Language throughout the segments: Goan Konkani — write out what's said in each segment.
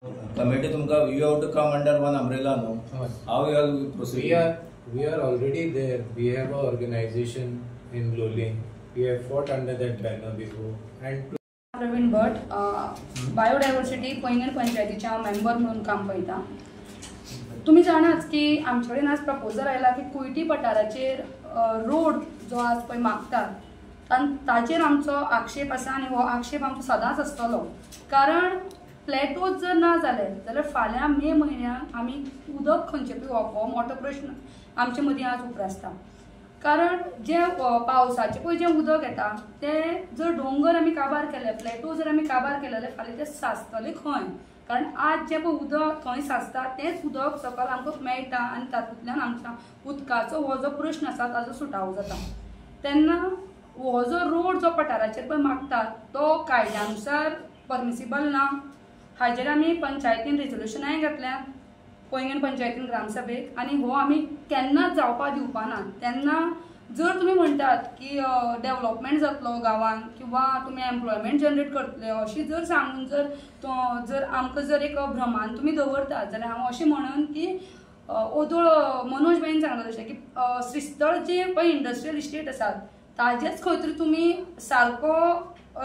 कमिटी तुमकां you have to come under one umbrella न्हू, how you are proceed? We are already there. We have a organization in Lolling. We have fought under that banner before. And Praveen Bhat, biodiversity Poinguinim पंचायतीचे हांव मेंबर म्हणून काम पळयता. तुमी जाणाच की आमचे कडेन आज प्रपोजल आयला की कुयटी पठाराचेर रोड जो आज पळय मागतात ताचेर आमचो आक्षेप आसा आनी हो आक्षेप आमचो सदांच आसतलो. कारण प्लॅटोज जर ना जाले जाल्यार फाल्यां मे म्हयन्याक आमी उदक खंयचें पिवप हो मोठो प्रश्न आमचे मदीं आज उप्रासता. कारण जें पावसाचें पळय जें उदक येता तें जर दोंगर आमी काबार केले, प्लॅटो जर आमी काबार केले जाल्यार फाल्यां तें साचतलें खंय? कारण आज जें पळय उदक थंय साचता तेंच उदक सकयल आमकां मेळटा आनी तातूंतल्यान आमच्या उदकाचो हो जो प्रश्न आसा ताजो सुटावो जाता. तेन्ना हो जो रोड जो पठाराचेर पळय मागतात तो कायद्यानुसार परमिसिबल ना. हाजेर आमी पंचायतीन रेजोल्युशनाय घेतल्या पैंगीण पंचायतीन ग्रामसभेक आनी हो आमी केन्नाच जावपाक दिवपा ना. तेन्ना जर तुमी म्हणटात की डेवलपमेंट जातलो गांवांत किंवा तुमी एम्प्लॉयमेंट जनरेट करतले अशी जर सांगून जर तो जर आमकां जर एक भ्रमान तुमी दवरतात जाल्यार हांव अशें म्हणून की ओदोळ मनोज भाईन सांगला तशें की श्रीस्थळ जे पळय इंडस्ट्रियल इस्टेट आसात ताजेच खंय तरी तुमी सारको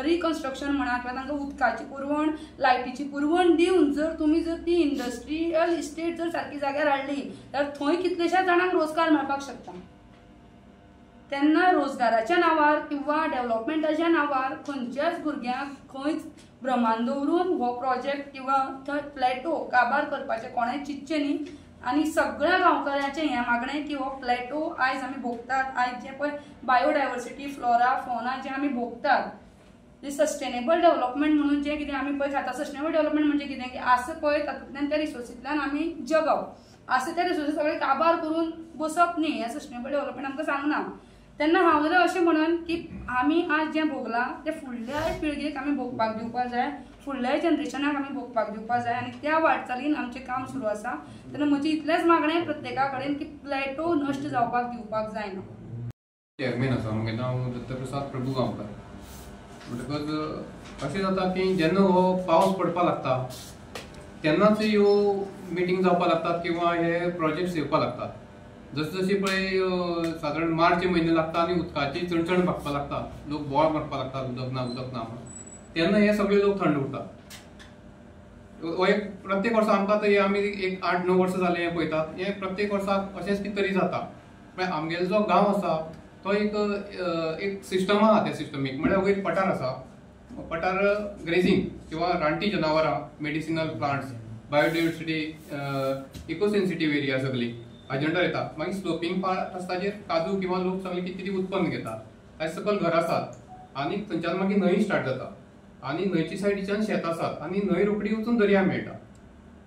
रिकन्स्ट्रक्शन म्हणा किंवा तांकां उदकाची पुरवण, लायटीची पुरवण दिवन जर तुमी जर ती इंडस्ट्रियल इस्टेट जर सारकी जाग्यार हाडली जाल्यार थंय कितलेश्या जाणांक रोजगार मेळपाक शकता. तेन्ना रोजगाराच्या नांवार किंवा डेवलपमेंटाच्या नांवार खंयच्याच भुरग्यांक खंयच भ्रमान दवरून हो प्रोजेक्ट किंवा थंय प्लॅटो काबार करपाचें कोणें चिंतचें न्ही. आनी सगळ्या गांवकारांचें हें मागणें की हो प्लॅटो आयज आमी भोगतात, आयज जें पळय बायोडायवर्सिटी, फ्लोरा, फॉना जें आमी भोगतात, सस्टेनेबल डेवलपमेंट म्हणून जें कितें आमी पळय खाता. सस्टेनेबल डेवलपमेंट म्हणजे कितें की आसा पळय तातूंतल्यान त्या रिसोर्सींतल्यान आमी जगप, आसा त्या रिसोर्सीस सगळे काबार करून बसप न्ही, हें सस्टेनेबल डेवलपमेंट आमकां सांगना. तेन्ना हांव जाल्यार अशें म्हणून की आमी आज जें भोगलां तें फुडल्या पिळगेक आमी भोगपाक दिवपाक जाय, फुडल्या जनरेशनाक आमी भोगपाक दिवपाक जाय आनी त्या वाटचालीन आमचें काम सुरू आसा. तेन्ना म्हजें इतलेंच मागणें प्रत्येका कडेन की प्लॅटो नश्ट जावपाक दिवपाक जायना. चेअरमॅन आसा म्हगेलें नांव दत्तप्रसाद प्रभू गांवकर. म्हणटकच अशें जाता की जेन्ना हो पावस पडपाक लागता तेन्नाच ह्यो मिटींग जावपाक लागतात किंवा हे प्रोजेक्ट्स येवपाक लागतात. जशें जशें पळय सादारण मार्च म्हयने लागता आनी उदकाची चणचण भागपाक लागता, लोक बोवाळ मारपाक लागतात उदक ना उदक ना म्हणून, तेन्ना हे सगळे लोक थंड उरतात. हो एक प्रत्येक वर्सा आमकां आतां आमी एक 8-9 वर्सां जालें हें पळयतात, हें प्रत्येक वर्साक अशेंच कितें तरी जाता. म्हळ्यार आमगेलो जो गांव आसा तो एक एक सिस्टम आहा, त्या सिस्टमीक म्हळ्यार वयर पठार आसा, पठार ग्रेजींग किंवा रानटी जनावरां, medicinal plants, biodiversity, eco sensitive area सगळी हाजे अंडर येता. मागीर स्लोपींग पार्ट आसता ताजेर काजू किंवा लोक सगळे कितें तरी उत्पन्न घेतात, ताजे सकयल घर आसात आनी थंयच्यान मागीर न्हंय स्टार्ट जाता आनी न्हंयच्या सायडीच्यान शेत आसात आनी न्हंय रोखडी वचून दर्या मेळटा.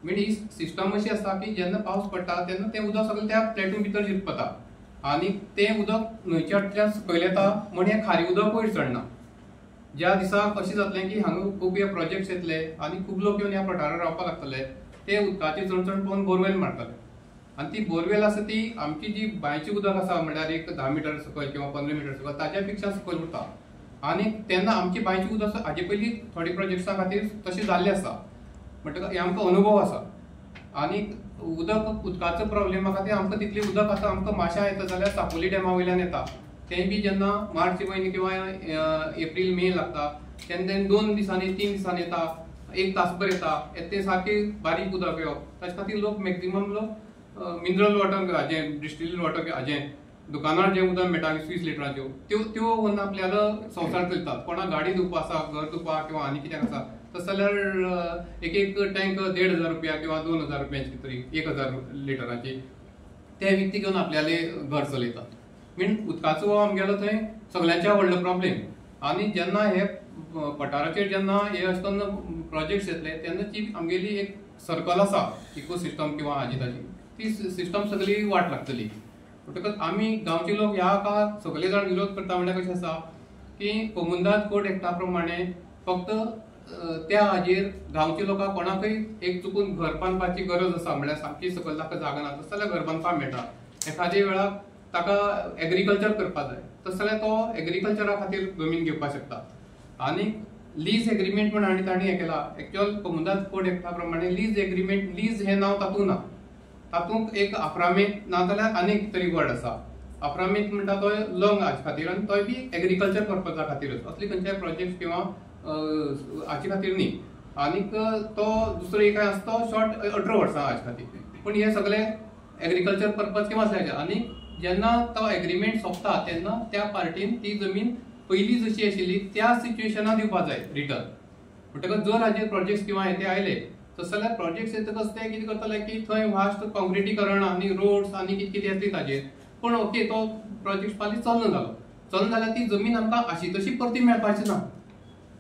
मीन ही सिस्टम अशी आसा की जेन्ना पावस पडटा तेन्ना तें उदक सगळें त्या प्लॅटून भितर जिरपता आनी तें उदक न्हंयच्या फाटल्यान सकयल येता म्हण हें खारें उदक वयर चडना. ज्या दिसाक अशें जातलें की हांगा खूब हे प्रोजेक्ट्स येतले आनी खूब लोक येवन ह्या पठारार रावपाक लागतले, ते उदकाची चणचण पळोवन बोरवेल मारतले आनी ती बोरवेल आसा ती आमची जी बांयची उदक आसा म्हणल्यार एक 10 मिटर सकयल किंवा 15 मिटर सकयल ताच्या पेक्षा सकयल उरता आनी तेन्ना आमची बांयची उदक हाजे पयलीं थोडे प्रोजेक्ट्सां खातीर तशें जाल्लें आसा. म्हणटकच हे आमकां अनुभव आसा आनी उदक उदकाचो प्रॉब्लेमा खातीर आमकां तितलें उदक आतां आमकां माश्यां येता जाल्यार साकोली डॅमा वयल्यान येता, तें बी जेन्ना मार्च म्हयने किंवा एप्रील मे लागता तेन्ना 2 दिसांनी 3 दिसांनी येता, 1 तासभर येता, तें सारकें बारीक उदक येवप. ताचे खातीर लोक मॅक्झिमम लोक मिनरल वॉटर हाजें डिस्टिल्ड वॉटर हाजें दुकानार जें उदक मेळटा 20 लिटराच्यो त्यो त्यो व्हरून आपल्यालो संवसार चलतात. कोणाक गाडी धुवपा आसा, घर धुवपा किंवा आनी कित्याक आसा तशें जाल्यार एक एक टँक 1500 रुपया किंवा 2000 रुपयांची तरी 1000 लिटराची ते विकती घेवन आपल्याले घर चलयतात. मीन उदकाचो हो आमगेलो थंय सगळ्यांच्या व्हडलो प्रॉब्लेम. आनी जेन्ना हे पठाराचेर जेन्ना हे अशें करून प्रोजेक्ट्स येतले तेन्ना ती आमगेली एक सर्कल आसा इकोसिस्टम किंवा हाजी ताजी ती सिस्टम सगळी वाट लागतली. म्हणटकच आमी गांवचे लोक ह्या हाका सगळे जाण विरोध करता. म्हणल्यार कशें आसा की कोमुंदाद कोड एक्टा प्रमाणे फक्त त्या हाजेर गांवच्या लोकांक कोणाकय एक चुकून घर बांदपाची गरज आसा म्हणल्यार सामकी सकयल ताका जागा ना तशें जाल्यार घर बांदपाक मेळटा. एखाद्या वेळार ताका एग्रीकल्चर करपाक जाय तशें जाल्यार तो एग्रीकल्चरा खातीर जमीन घेवपाक शकता. आनी लीज एग्रीमेंट म्हण आनी तांणी हें केला. एक्चुअल कोमुनिदाद कोड एक्टा प्रमाणे लीज एग्रीमेंट, लीज हें नांव तातूंत ना, तातूंत एक आफ्रामेंत नाजाल्यार आनीक तरी वर्ड आसा. आफ्रामेंत म्हणटा तो लॉंग हाचे खातीर आनी तोय बी एग्रीकल्चर पर्पजा खातीरच, असले खंयच्याय प्रोजेक्ट किंवा हाचे खातीर न्ही. आनीक तो दुसरो एक आसा तो शॉर्ट 18 वर्सां हाचे खातीर, पूण हे सगळे एग्रीकल्चर पर्पज किंवा असले. आनी जेन्ना तो एग्रीमेंट सोंपता तेन्ना त्या पार्टीन ती जमीन पयली जशी आशिल्ली त्या सिच्युएशनाक दिवपा जाय रिटर्न. म्हणटकच जर हाजेर प्रोजेक्ट्स किंवा हे ते आयले तस जाल्यार प्रोजेक्ट्स येतकच ते कितें करतले की थंय वास्ट कॉन्क्रिटीकरण आनी रोड्स आनी कितें कितें येतली ताजेर. पूण ओके तो प्रोजेक्ट फाल्यां चलना जालो, चलना जाल्यार ती जमीन आमकां आशी तशी परती मेळपाची ना,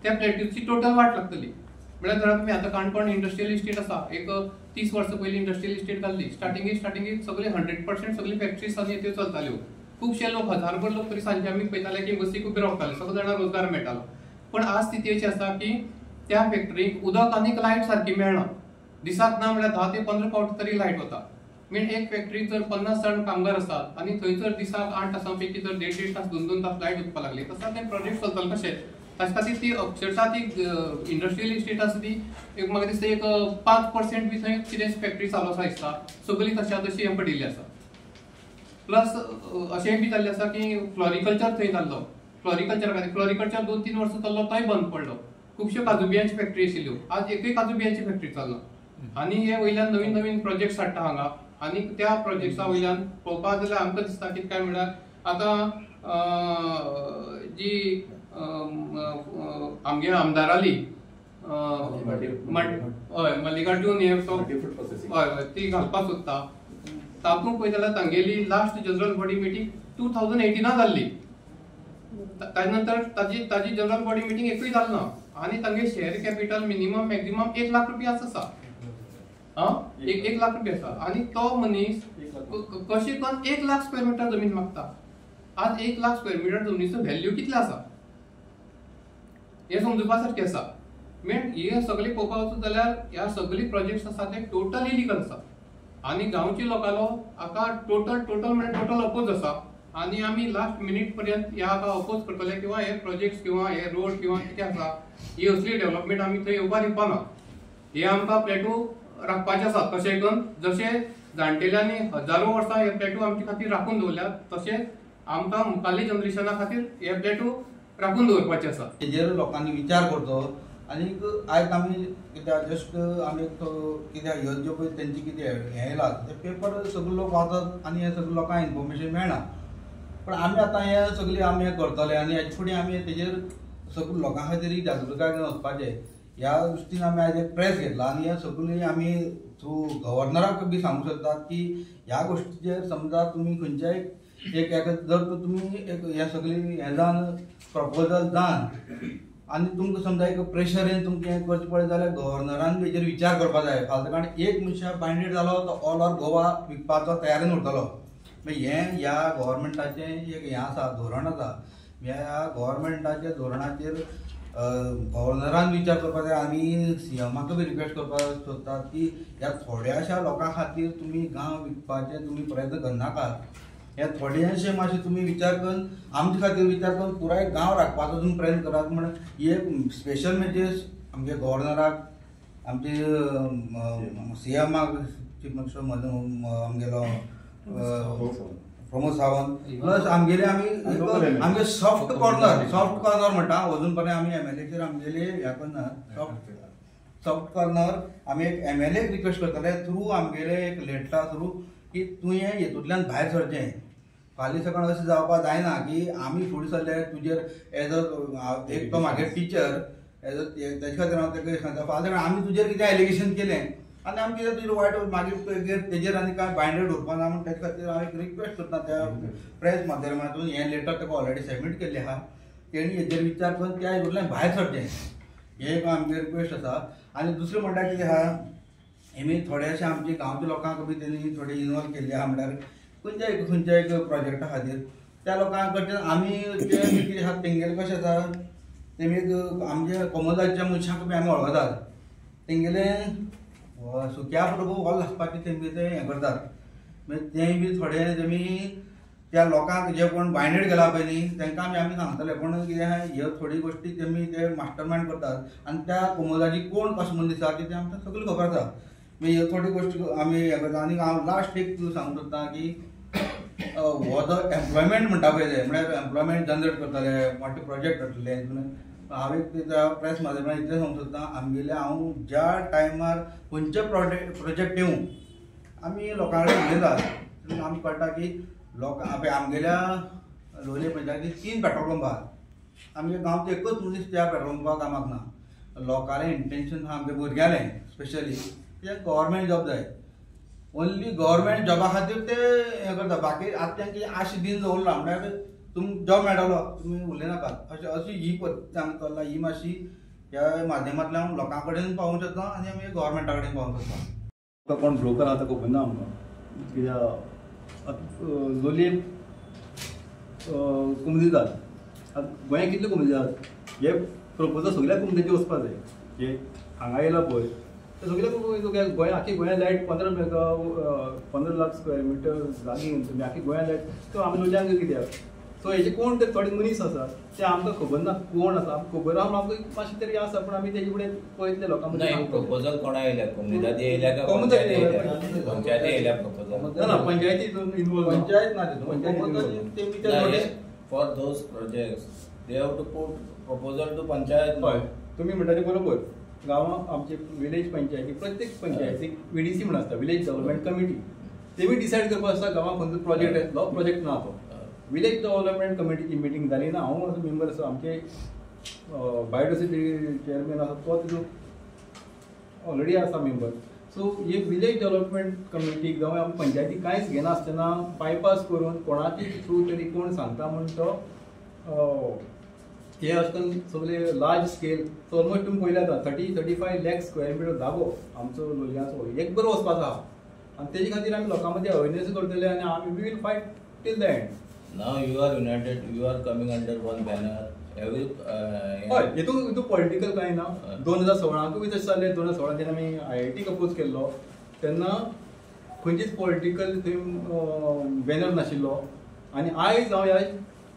त्या प्लॅट्यूची टोटल वाट लागतली. म्हळ्यार धरा तुमी आतां काणकोण इंडस्ट्रियल इस्टेट आसा, एक 30 वर्सां पयलीं इंडस्ट्रियल इस्टेट घाल्ली, स्टार्टिंगेक सगळे 100% सगळी फॅक्टरीज आनी त्यो चलताल्यो, खुबशे लोक हजारभर लोक तरी सांजे आमी पळयताले की बसीक उबे रावताले, सगळे जाणां रोजगार मेळटालो. पण आज स्थिती अशी आसा की त्या फॅक्टरीक उदक आनी लायट सारकी मेळना, दिसाक ना म्हळ्यार 10 ते 15 फावट तरी लायट वता. मीन एक फॅक्टरीक जर 50 जाण कामगार आसात आनी थंय जर दिसाक 8 तासां पैकी जर 1.5-1.5 तास 2-2 तास लायट वचपाक लागली तसो तें प्रोजेक्ट चलतलें कशें? ताचे खातीर ती अक्षरशा ती इंडस्ट्रियल इस्टेट आसा ती एक म्हाका दिसता एक 5% बी थंय कितें फॅक्टरी चालू आसा दिसता, सगळी तशा तशी हें पडिल्ली आसा. प्लस अशें बी जाल्लें आसा की फ्लॉरिकल्चर थंय जाल्लो, फ्लॉरिकल्चर खातीर फ्लॉरिकल्चर 2-3 वर्सां चल्लो तोय बंद पडलो. खुबश्यो काजू बियांची फॅक्टरी आशिल्ल्यो, आज एकूय काजू बियांची फॅक्टरी चलना. आनी हे वयल्यान नवीन नवीन प्रोजेक्ट्स हाडटा हांगा आनी त्या प्रोजेक्ट्सा वयल्यान पळोवपाक जाल्यार आमकां दिसता कितें काय म्हणल्यार आतां जी आमगे आमदाराली हय मल्लिकार्जून हे हय हय ती घालपाक सोदता, तातूंत पळयत जाल्यार तांगेली लास्ट जनरल बॉडी मिटींग 2018 जाल्ली, ताजे नंतर ताजी ताजी जनरल बॉडी मिटींग एकूय जाली ना. आनी तांगे share capital minimum maximum 1 lakh रुपया आसा, आं 1 लाख रुपया आसा. आनी तो मनीस कशें करून 1 लाख स्क्वेअर मिटर जमीन मागता. आज 1 लाख स्क्वेअर मिटर जमनीचो व्हॅल्यू कितलो आसा हें समजुपा सारकें आसा. मेन हे सगळे पळोवपाक वचत जाल्यार ह्या सगळी प्रोजेक्ट्स आसा ते टोटल इलिगल आसा आनी गांवच्या लोकांलो हाका टोटल टोटल म्हळ्यार टोटल अपोज आसा. आनी आमी लास्ट मिनीट पर्यंत ह्या हाका अपोज करतले किंवा हे प्रोजेक्ट्स किंवा हे रोड किंवा कितें आसा ही असली डेव्हलपमेंट आमी थंय येवपा दिवपा ना. हे आमकां प्लॅटू राखपाचे आसात कशें करून जशें जाणटेल्यांनी हजारो वर्सां हे प्लॅटू आमचे खातीर राखून दवरल्यात तशें आमकां मुखाल्ल्या जनरेशना खातीर हे प्लॅटू राखून दवरपाचे आसा. तेजेर लोकांनी विचार करचो आनीक आयज आमी कित्याक जस्ट आमी कित्याक ह्यो ज्यो पळय तेंचे कितें हें येयला ते पेपर सगळे लोक वाचत आनी हे सगळे लोकांक इन्फॉर्मेशन मेळना. पण आमी आतां हे सगळी आमी हें करतले आनी हेजे फुडें आमी तेजेर सगळे लोकां खातीर जागृताय घेवन वचपाचें ह्या दृश्टीन आमी आयज एक प्रेस घेतला आनी हे सगळी आमी थ्रू गव्हर्नराक बी सांगूंक शकतात की ह्या गोश्टीचेर समजा तुमी खंयच्याय एक जर तुमी एक हे सगळी हें जावन प्रपोजल जावन आनी तुमकां समजा एक प्रेशर येवन तुमकां हें करचें पडलें जाल्यार गव्हर्नरान बी हेजेर विचार करपाक जाय. फाल्यां कारण एक मनशां बायंडेड जालो तो ऑल ओवर गोवा विकपाचो तयारीन उरतलो. मागीर हें ह्या गव्हर्मेंटाचें एक हें आसा धोरण आसा, ह्या गव्हर्मेंटाच्या धोरणाचेर गव्हर्नरान विचार करपाक जाय. आनी सीएमाक बी रिक्वेस्ट करपाक सोदतात की ह्या थोड्याशा लोकां खातीर तुमी गांव विकपाचे तुमी प्रयत्न करनाकात, हे थोडेशे मातशे तुमी विचार करून आमचे खातीर विचार करून पुराय गांव राखपाचो तुमी प्रयत्न करात. म्हण एक स्पेशल म्हणजे आमगे गव्हर्नराक आमचे सीएमाक चीफ मिनिस्टर आमगेलो प्रमोद सावंत प्लस आमगेले आमी आमगे सॉफ्ट कॉर्नर म्हणटा अजून पर्यंत आमी एमएलएचेर आमगेले हें करना. सॉफ्ट कॉर्नर आमी एक एमएलए रिक्वेस्ट करतले थ्रू आमगेले एक लेटरा थ्रू की तुवें हेतूंतल्यान भायर सरचें. फाल्यां सकाळ अशें जावपाक जायना की आमी फुडें सरले तुजेर एज अ एक तो म्हागे टिचर एज अ तेजे खातीर हांव ताका सांगता फाल्यां सकाळ आमी तुजेर कितें एलिगेशन केलें आनी आमी कितें तुजेर वायट मागीर तेजेर आनी कांय बायंडेड उरपा ना म्हण तेजे खातीर हांव एक रिक्वेस्ट करता त्या प्रेस माध्यमांतून हें लेटर ताका ऑलरेडी सबमीट केल्लें आहा तेणी हेजेर विचार करून त्या हितूंतल्यान भायर सरचें हें एक आमगें रिक्वेस्ट आसा. आनी दुसरें म्हणल्यार कितें आहा हेमी थोडेशे आमचे गांवच्या लोकांक बी तेणी थोडे इनवॉल्व केल्ले आहा म्हणल्यार खंयच्या खंयच्या एक प्रोजेक्टा खातीर त्या लोकां कडच्यान आमी ते कितें आहा तेंगेलें कशें आसा तेमी एक आमच्या कोमोदाच्या मनशांक बी आमी वळखतात तेंगेले सुक्या बरोबर वोल आसपाचें तेमी ते हें करतात मागीर तें बी थोडे तेमी त्या लोकांक जे कोण बायंडेड गेला पळय न्ही तांकां आमी सांगतले पूण कितें आहा ह्यो थोडी गोश्टी तेमी ते मास्टर मायंड करतात आनी त्या कोमोदाची कोण कसो मनीस आसा की ते आमकां सगळी खबर आसा. मागीर ह्यो थोडी गोश्टी आमी हें करता. आनी हांव लास्ट एक सांगूंक सोदता की हो जो एम्प्लॉयमेंट म्हणटा पळय ते म्हळ्यार एम्प्लॉयमेंट जनरेट करतले मोठे प्रोजेक्ट हाडटले. हांव एक त्या प्रेस माध्यमांतल्यान इतलें सांगूंक सोदता आमगेले हांव ज्या टायमार खंयचे प्रोजेक्ट येवं आमी लोकां कडेन उलयतात आमी कळटा की लोक आमगेल्या लोलये पंचायतीन 3 पेट्रोल पंप आहात. आमच्या गांवचो एकूच मनीस त्या पेट्रोल पंपाक कामाक ना. लोकांलें इंटेन्शन आहा आमच्या भुरग्यांलें स्पेशली ते गव्हर्मेंट जॉब जाय. ओन्ली गव्हर्मेंट जॉबा खातीर ते हें करता. बाकी आतां तांकां आश दिन दवरला म्हळ्यार तुमकां जॉब मेळटलो तुमी उलयनाकात अशें अशी ही पद्दत आमकां चल्ला. ही मातशी ह्या माध्यमांतल्यान लोकां कडेन पावोवंक शकता आनी आमी गव्हर्मेंटा कडेन पावोवंक शकता. कोण ब्रोकर आहा तो खबर ना आमकां कित्याक लोलये कुमुदिदाद आतां गोंयांत कितले कुमुदिदाद हे प्रपोजल सगळ्या कुमुदाचे वचपा जाय. हे हांगा येयला पळय ते सगळ्या गोंया आखी गोंया लायट 15 लाख स्क्वेअर मिटर जागी तुमी आखी गोंया लायट तो आमी लोलयांक कित्याक. सो हेजे कोण ते थोडे मनीस आसा ते आमकां खबर ना कोण आसा. खबर आहा आमकां मातशें तरी आसा पूण आमी तेजे फुडें पळयतले लोकां. प्रपोजल कोणा येयल्या? कोमुनिदादी येयल्या काय पंचायती येयल्या प्रपोजल? ना पंचायती इनवॉल्व पंचायत ना तितून. For those projects they have to put proposal to panchayat. हय तुमी म्हणटा तें बरोबर. गांवांत आमचे विलेज पंचायती प्रत्येक पंचायतीक VDC म्हण आसता, विलेज डेव्हलपमेंट कमिटी. तेमी डिसायड करपाक आसता गांवांत खंयचो प्रोजेक्ट येतलो प्रोजेक्ट ना तो. विलेज डेव्हलपमेंट कमिटीची मिटींग जाली ना. हांव असो मेंबर आसा आमचे बायोडायवर्सिटी चेअरमॅन आसा तो तितून ऑलरेडी आसा मेंबर. सो हे विलेज डेव्हलपमेंट कमिटीक जावं आमी पंचायती कांयच घेनासतना बायपास करून कोणाची थ्रू तरी कोण सांगता म्हूण तो हे अशें करून सगळे लार्ज स्केल. सो ऑलमोस्ट तुमी पळयले आतां 30-35 लॅक स्क्वेअर मिटर जागो आमचो लोलयांचो एक बरो वचपाचो आहा आनी तेजे खातीर आमी लोकां मदीं अवेरनेस करतले आनी आमी we will fight till the end. Now you are united, you are coming under one banner. Every हय हितून पॉलिटिकल कांय ना. 2016 बी तशें जालें. 2016 जेन्ना आमी IIT oppose केल्लो तेन्ना खंयचीच पॉलिटिकल थंय बॅनर नाशिल्लो. आनी आयज हांव ह्या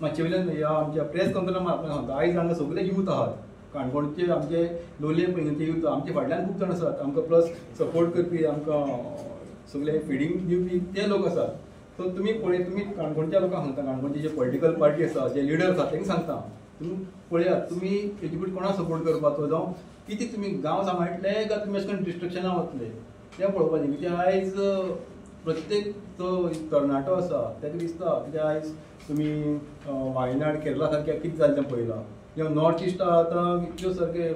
मातशे वयल्यान ह्या आमच्या प्रेस कॉन्फरन्स सांगता आयज हांगा सगळे यूथ आहात काणकोणचे आमचे लोलये पैंगणचे यूथ आमचे फाटल्यान खूब जाण आसात आमकां प्लस सपोर्ट करपी आमकां सगळे फिडींग दिवपी ते लोक आसात. सो तुमी पळय तुमी काणकोणच्या लोकांक सांगता काणकोणची जे पॉलिटिकल पार्टी आसा जे लिडर आसा तांकां सांगता तुमी पळयात तुमी हेजे फुडें कोणाक सपोर्ट करपाचो जावं कितें तुमी गांव सांबाळटले काय तुमी अशें करून डिस्ट्रक्शना वतले तें पळोवपाचें. कित्याक आयज प्रत्येक जो तरणाटो आसा ताका दिसता कित्याक आयज तुमी वायनाड केरला सारक्या कितें जालें तें पळयलां. जेन्ना नॉर्थ इस्ट आतां इतल्यो सारकें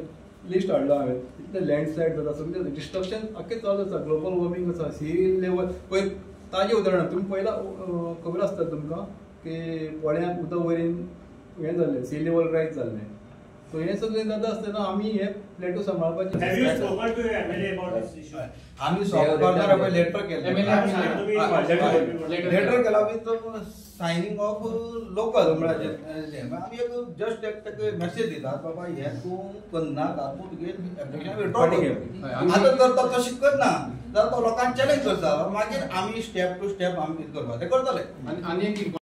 लिस्ट हाडलां हांवें इतलें लँडस्लायड जाता सगळें डिस्ट्रक्शन आख्खें चालू आसा. ग्लोबल वॉर्मींग आसा सी लेवल पयर ताजें उदाहरण तुमी पळयलां खबर आसता तुमकां की पोळ्यांक उदक वयर हें जाल्लें सी लेवल रायज जाल्लें. सो हें सगळें जाता आसतना आमी हे प्लेटो सांबाळपाचें. आमी सॉफ्ट लेटर केलें लेटर केला विथ सायनींग ऑफ लोकल म्हळ्यार आमी एक जस्ट एक ताका मॅसेज दितात बाबा हें तूं करनाका तूं तुगे एप्लिकेशन विथड्रॉ कर. आतां जर तो तशें करना जाल्यार तो लोकांक चॅलेंज करता मागीर आमी स्टेप टू स्टेप आमी कितें करपाक तें करतले. आनी एक